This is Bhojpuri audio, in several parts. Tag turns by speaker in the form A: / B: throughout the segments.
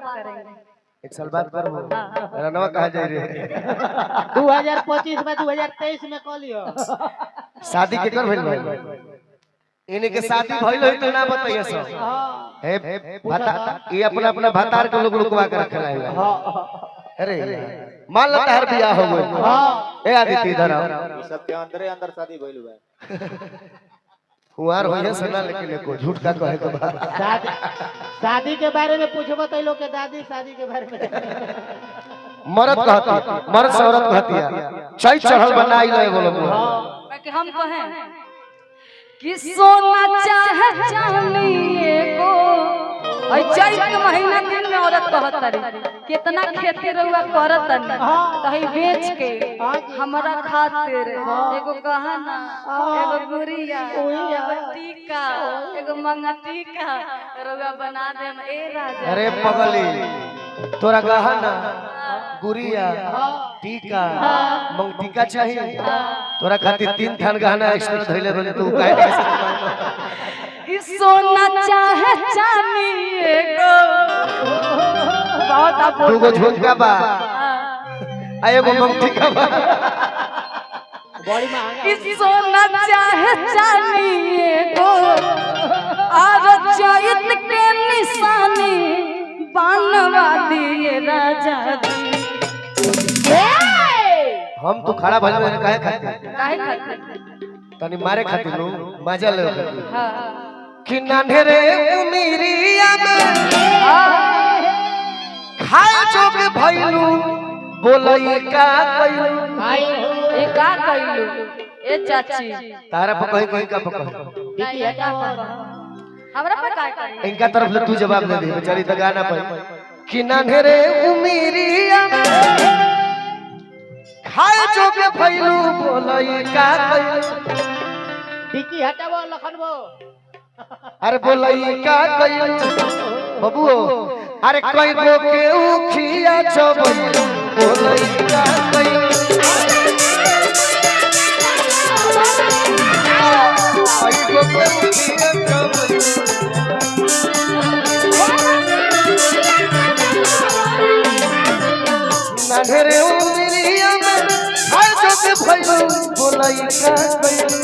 A: करेंगे।
B: एक साल बाद करबो। रनवा कहा जाई रे?
C: 2025 में, 2023 में कह लियो।
B: शादी केकर भइल भाई? इने के शादी भइल होई तो ना बताइए सब। हे भता ये अपना अपना भतार के लोग लुकवा के रखला है। अरे मान लो तहर बियाह हो गइल। ए आदित्य इधर आओ।
D: ई सब के अंदरे अंदर शादी भइल बा।
B: कुंवार होइए से ना, लेकिन एको झूठ का कहे के बा।
C: शादी शादी के बारे में पूछबो तो लोग के दादी शादी के बारे में।
B: मर्द कहती, मर्द से औरत कहती है चैत चढ़ल बनाई ले बोलो।
A: बाकी हम कहें कि सोना चाहे चांदी एगो, ऐ चैत के महीना दिन में औरत कहत रही कितना खेती रहुआ करत तनी तही बेच के हमरा खातिर एगो गहना, एगो गुड़िया, एगो टीका, एगो मंगटीका रहुआ बना देम ए राजा।
B: अरे पगली, तोरा गहना, गुड़िया, टीका, मंगटीका चाहिए? तोरा खातिर 3 थान गहना एक्स्ट्रा धइले बने तू काहे नहीं?
A: कि सोना चाहे चांदी एगो, बहुत आप
B: दूगो झुमका बा आ एगो मंगटीका बा।
C: बड़ी महंगा।
A: कि सोना चाहे चांदी एगो और चैत के निशानी बनवा दिए राजा जी।
B: हम तो खड़ा भइल बानी काहे खातिर?
A: काहे खातिर?
B: तनी मारे खातिर नु, मजा ले खातिर।
A: हाँ।
B: कि नान्हे उमिरिया में खाए जोग भइलू बोलई का कइलू।
C: आई हो।
A: ए का कइलू ए चाची?
B: तारा पर कहीं कहीं का पकड़।
C: दीदी हटाओ।
A: हमरा पर का करी?
B: इनका तरफ से तू जवाब दे दे, बेचारी तो गाना पर। कि नान्हे उमिरिया में खाए जोग भइलू बोलई का कइलू।
C: डिक्की हटाओ लखन बो।
B: अरे बोलई का कइलू बबुओ, अरे कई गो के उखिया चबई बोलई का कइलू, कई गो के उखिया चबई। नान्हे उमिरिया में खाए जोग भइलू बोलई का कइलू,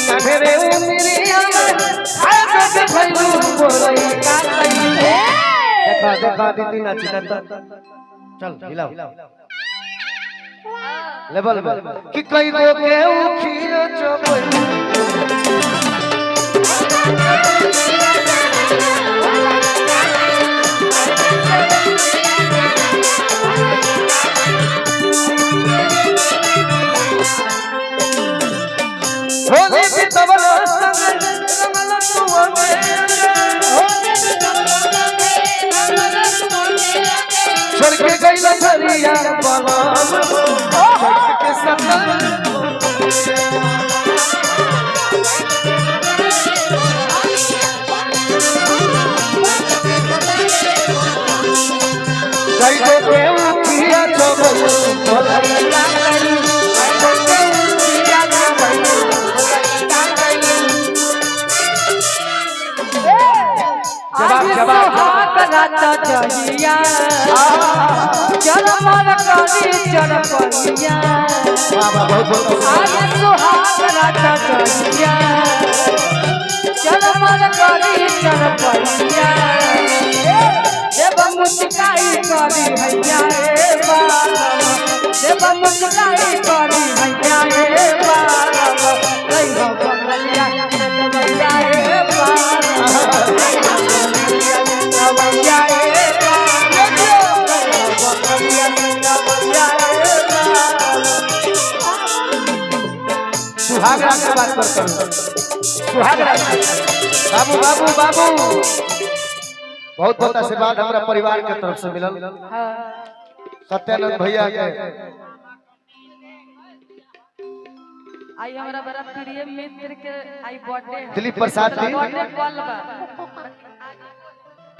B: नान्हे उमिरिया में खाए जोग भइलू बोलई का कइलू। देखा देखा दीदी नाची ना, चल हिलाओ लेवल में। कि कई गो के उखिया चबई। होली बितवल संग रंगल तुअ में, छोड़ के गइल झरिया बलम, छोड़ के सफर। कई गो के उखिया चबई बोलई का कइलू, कई गो के उखिया चबई बोलई का कइलू। जवाब जवाब।
A: सुहाग रात जहिया चल मन करी चल परिया।
B: वाह वाह, बहुत बहुत।
A: आज सुहाग रात जहिया चल मन करी चल परिया, देव मुस्काई करी हैया ए बालम, देव मुस्काई करी हैया ए बालम, कई हो बंगलिया भैया ए बालम, भैया ए बालम, भैया ए बालम।
B: सुहाग रात के बात पर करो, सुहाग रात। बाबू बाबू बाबू, बहुत बहुत आशीर्वाद हमारा परिवार के तरफ से मिलल। सत्यानंद भैया के
A: आई हमारा बड़ा प्रिय मित्र के आई बर्थडे है।
B: दिलीप प्रसाद जी,
A: बर्थडे कॉल बा।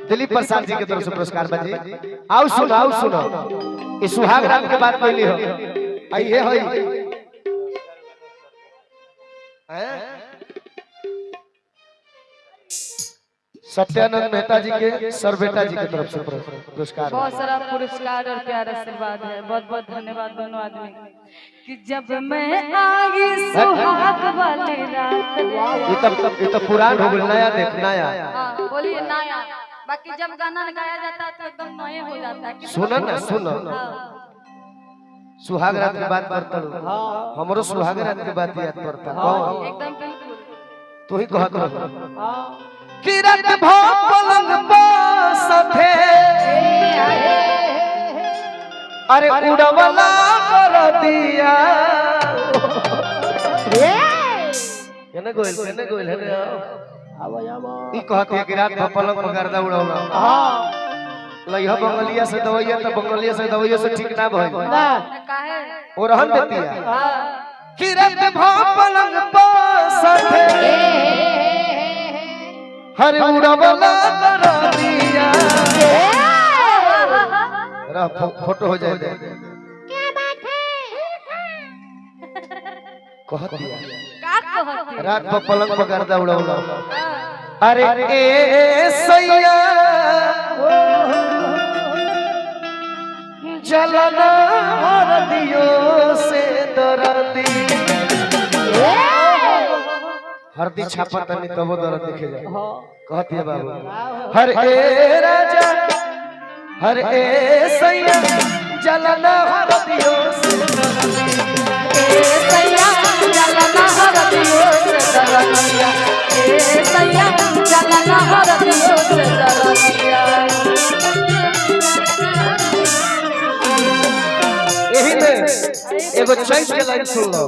B: दिलीप प्रसाद जी के तरफ से पुरस्कार बाजी। आओ सुनो, आओ सुनो, इस सुहाग रात के बात कैली हो आई हे होई हैं? सत्यानंद मेहता जी के सर बेटा जी के तरफ से पुरस्कार।
A: बहुत सारा पुरस्कार और प्यार आशीर्वाद है। बहुत बहुत धन्यवाद दोनों आदमी कि जब मैं आई सुहाग वाली रात।
B: ये तो पुरान हो गया, नया देख नया।
A: हाँ, बोलिए नया। बाकी जब गाना गाया जाता है तो एकदम नए हो जाता है।
B: सुनो ना सुनो, सुहाग रात के बात करता हूँ, हमरो सुहाग रात के बात याद पड़ता। कौन
A: एकदम बिल्कुल
B: तू ही कहत रह कि रात भर पलंग पर सफे अरे उड़वला कर दिया। केने गोइल केने गोइल है ई कहत है कि रात भर पलंग पर गर्दा उड़वला। हां लइह बंगलिया से दवाइया त बंगलिया से दवाइया से ठीक ना भइल
A: काहे
B: ओ रहन देतिया कि रात भर पलंग पर सफे हर उड़वला कर दिया। रह फोटो हो जाए।
C: क्या बात है
B: कहत दिया
A: का कहत
B: रात भर पलंग पर गर्दा उड़वला। अरे ए सैया जलना हरदियो से दर्दी हरदी छापा तनी तबो दर्द दिखे जाए। कहती है बाबू हर ए राजा हर ए सैया जलना हरदियो से दर्दी
A: ए सैया जलना हरदियो से दर्दिया ए सैया जलना हरदियो से दर्दिया।
B: यही में एगो चैत के लाइन सुन लो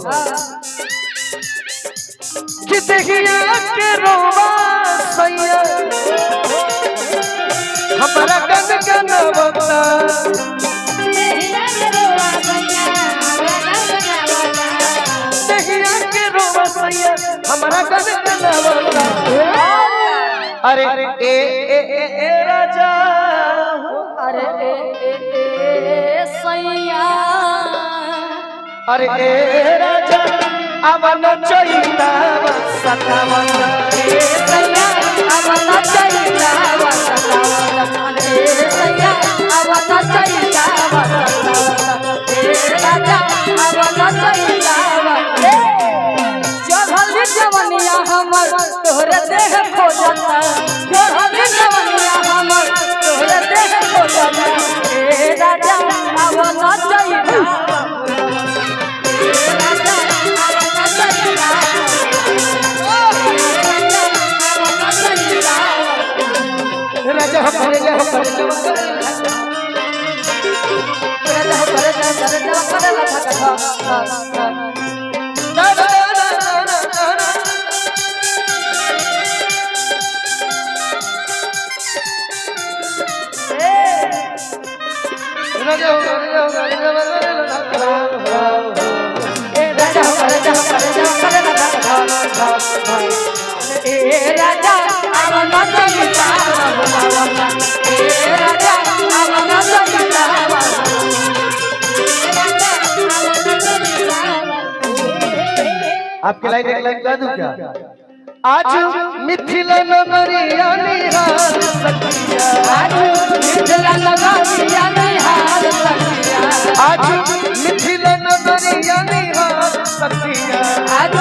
B: कि देखिया के रोवा सैया हमरा गन गन बता देखिया के रोवा सैया हमरा गन गन बता। अरे ए ए ए ए राजा
A: अरे ए ए ए सैया
B: अरे ए राजा अवन चैता सतावन
A: ए सैया अवन चैता सतावन ए सैया अवन चैता सतावन ए राजा अवन चैता। चढ़ल जवनिया हमर तोहरे देह खोजता चढ़ल जवनिया हमर तोहरे देह खोजता ए राजा अवन चैता
B: राजा हमारे राजा
A: राजा
B: आपके लाइन एक लाइन गा दूं क्या? आज मिथिला नगरिया निहार सखिया,
A: आज मिथिला नगरिया निहार सखिया,
B: आज मिथिला नगरिया निहार सखिया,
A: आज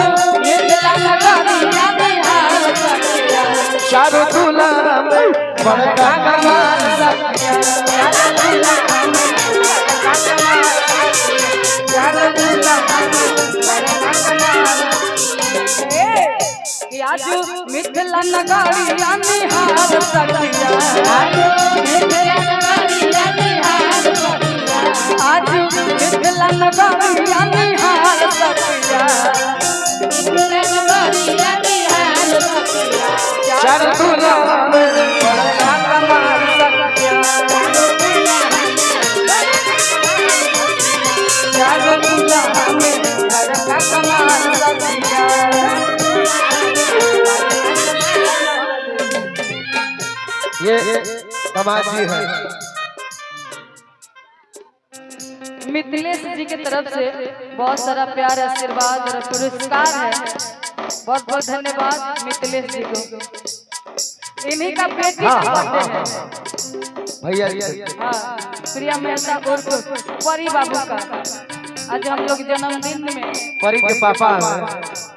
A: मिथिला नगरिया निहार सखिया,
B: चारों दूल्हा में बड़का कमाल सखिया,
A: चारों दूल्हा में बड़का कमाल सखिया, चारों दूल्हा में बड़का कमाल। आज मिथिला नगरिया निहार सखिया, आज मिथिला नगरिया निहार सखिया, आज मिथिला नगरिया निहार सखिया, मिथिला नगरिया निहार सखिया,
B: चारों दूल्हा में
A: बड़का कमाल सखिया, चारों दूल्हा में बड़का कमाल सखिया।
B: ये समाज जी है।
A: मिथिलेश जी के तरफ से बहुत सारा प्यार आशीर्वाद और पुरस्कार है, बहुत बहुत धन्यवाद मिथिलेश जी को। इन्हीं का बेटी का बर्थडे है।
B: भैया।
A: हाँ, प्रिया मेहता उर्फ परी बाबू का आज हम लोग जन्मदिन में
B: परी के पापा हैं।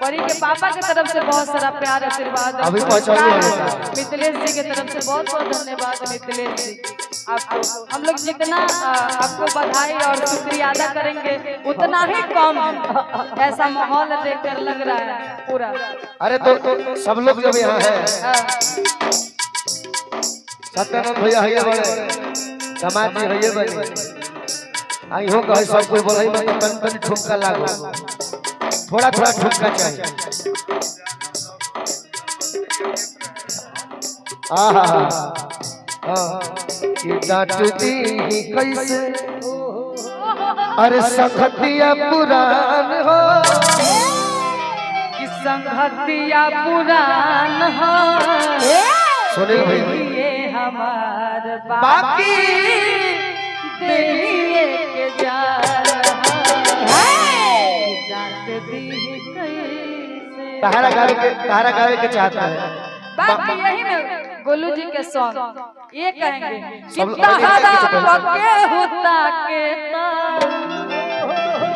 A: परी के पापा के तरफ से बहुत सारा प्यार आशीर्वाद
B: अभी
A: पुरस्कार।
B: पहुंचाइए।
A: मिथिलेश जी के तरफ से बहुत बहुत धन्यवाद। मिथिलेश जी, आपको हम लोग जितना आपको बधाई और शुक्रिया अदा करेंगे उतना ही कम है। ऐसा माहौल देखकर लग रहा है पूरा।
B: अरे तो सब लोग जब यहाँ है,
A: हाँ,
B: सत्यानंद भैया है बड़े, समाज जी है बड़े, आई हो कहे सब कोई बोले मतलब तन तन ठुमका लागो, थोड़ा थोड़ा ठुमका चाहिए। आहा हाँ, ये डांट दी कैसे अरे सखतिया पुरान हो,
A: कि संगतिया पुरान हो,
B: सुनील भैया
A: ये हमार
B: बाकी
A: देहिए के जा रहा है। डांट दी कैसे।
B: तहारा गावे के, तहारा गावे के चाहता है।
A: बाकी यही में गोलू जी के सॉन्ग ये कहेंगे कि
B: सब लोग-
A: तहरा पके होता के ता।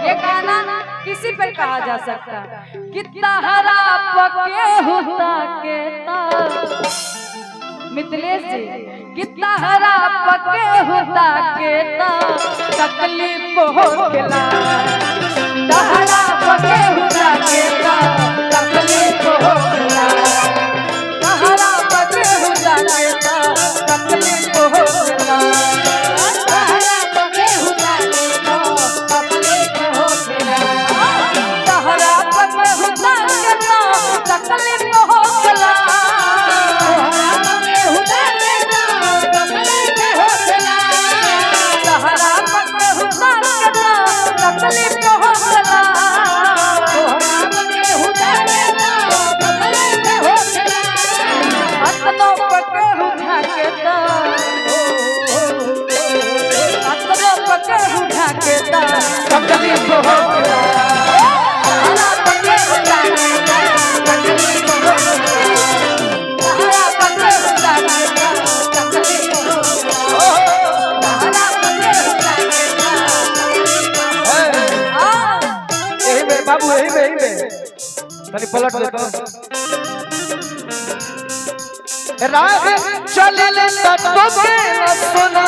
A: ये गाना किसी पर कहा जा सकता है कि तहरा पके होता के ता। मिथिलेश जी, कि तहरा पके होता के ता तकलीफ होखेला, तहरा पके होता के ता तकलीफ होखेला, तहरा पके होता के ता तकलीफ होखेला, तहरा पके होता के ता तकलीफ होखेला, तहरा पके होता के ता तकलीफ होखेला, तहरा पके होता के ता तकलीफ होखेला, अतनो पके उठा के ता, अतनो पके उठा के ता
B: तकलीफ हो
A: तहरा पके उठा के ता तकलीफ होखेला, तहरा पके उठा के ता तकलीफ होखेला, तहरा पके उठा के ता। हाँ,
B: यही में बाबू, यही में, यही में तनी पलट दे तो राग चलल तत्व के सुना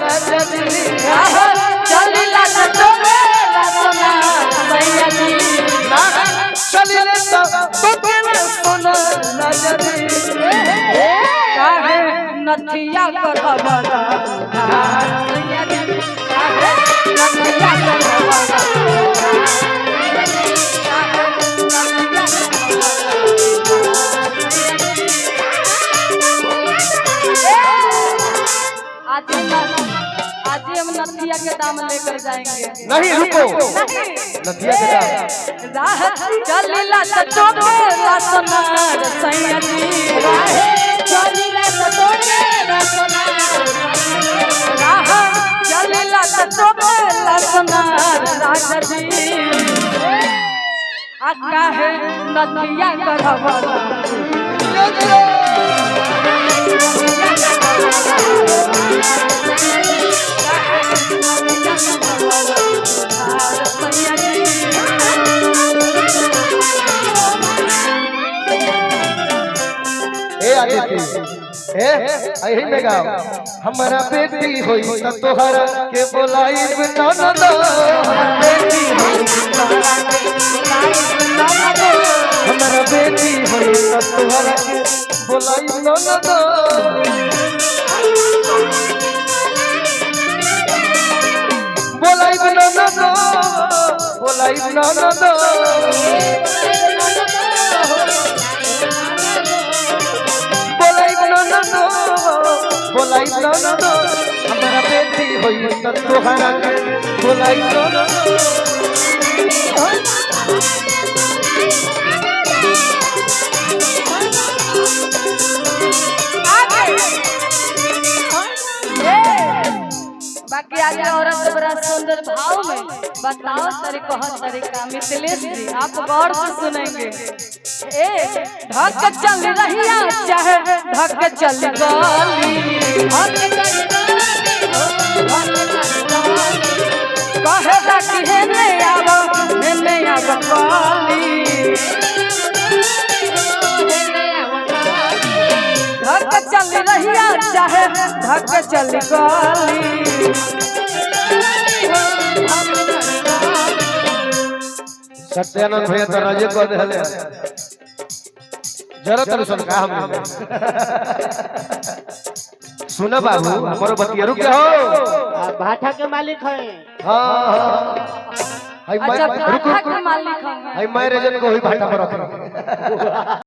B: रजनी,
A: राह चलिला तोरे रसना सैया जी,
B: राग चलल तत्व के सुना रजनी,
A: काहे नथिया करबला सैया जी, काहे नथिया करबला, काहे नथिया करबला। आज ही हम नथिया के दाम लेकर जाएंगे।
B: नहीं रुको,
A: नहीं
B: नथिया के दाम।
A: राह चलिला तोरे रसना सैया जी, राह चलिला तोरे रसना, राह चलिला तोरे रसना राजा जी, आ काहे नथिया करबला। सैया जी।
B: ए आदिति, ए यही में गाओ, हमारा बेटी होई त तोहरा के बोलाई ननद, बेटी होई हमारा बेटी होई त तोहरा के बोलाई ननद, बोलाई ननद, बोलाई ननद, बोलाई ननद, बोलाई ननद, हमारा बेटी होई त तोहरा के बोलाई ननद।
A: बाकी आज औरत बड़ा सुंदर भाव में बताओ तरीका तरीका। मिथिलेश जी आप गौर से सुनेंगे। ए ढक चल रहिया चाहे ढक चल चल गली। कहे कि हेने आव, हेने आव काली। धक चल रहिया चाहे धक चल गली।
B: सत्यानंद भैया तो रजे कर देले जरा तर सुन का हम सुना बाबू, हमरो बतिया रुक जाओ।
C: भाठा के मालिक है।
B: हां हां, हाय।
A: अच्छा।
B: रुक
A: भाठा
B: रुक।
A: के मालिक हम।
B: हाय, मैं रेजन को ही भाटा पर रख।